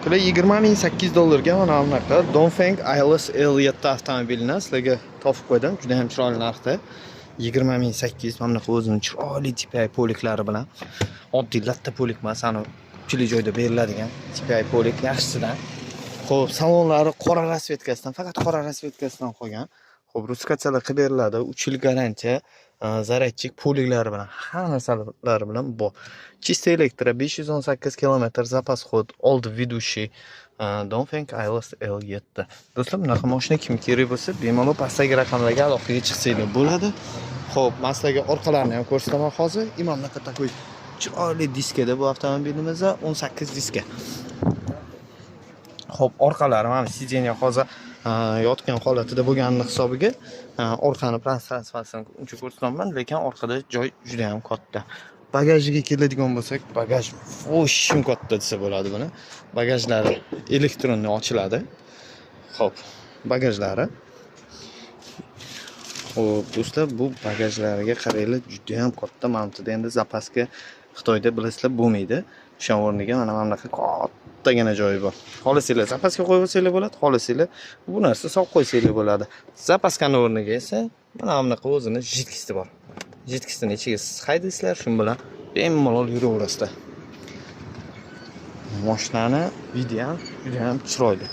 Bular 20 800 dollarga mana bunaqa Dongfeng Aeolus L7 avtomobilini sizlarga topib qo'ydim. Juda ham chiroyli narxda. 20 800, mana bunaqa o'zini chiroyli TPI полик lari bilan. Oddiy latta полик emas, ani ko'pchilik joyda beriladigan TPI полик, yaxshisidan. Xo'p, salonlari qora расцветка sidan, faqat qora расцветка sidan qolgan. Xo'p, русификация lar qilib beriladi. 3 yil garantiya, зарядчик, полик lari bilan, hamma narsalari bilan bor. Чисто электро, 518 kilometr запас ход, oldi ведущий Dongfeng Aeolus L7. Do'stlar, bunaqa mashina kim kerak bo'lsa, bemalol pastdagi raqamlarga aloqaga chiqsanglar bo'ladi. Xo'p, men sizlarga orqalarini ham ko'rsataman hozir. И mana bunaqa такой chiroyli diskada bu avtomobilimizda, 18 diska. Xo'p, orqalari, mana сиденье hozir yotgan holatida bo'lganini hisobiga orqani пространство sini uncha ko'rsatolmayman, lekin orqada joy juda ham katta. Bagajiga keladigan bo'lsak, bagaj вообще katta desa bo'ladi buni. Bagajlari электронный ochiladi. Xo'p, bagajlari. Xo'p, do'stlar, bu bagajlariga qaranglar, juda ham katta. Mana bu yerda endi запаска Xitoyda, bilasizlar, bo'lmaydi. O'sha o'rniga mana bunaqa kattagina joyi bor. Xohlasanglar, запаска qo'yib olsanglar bo'ladi, xohlasanglar, bu narsa solib qo'ysanglar bo'ladi. Запаска ni o'rniga esa mana bunaqa o'zini жидкость i bor. Жидкость ini ichiga siz haydaysizlar, shu bilan bemalol yuraverasizlar. Mashinani вид i ham juda ham chiroyli.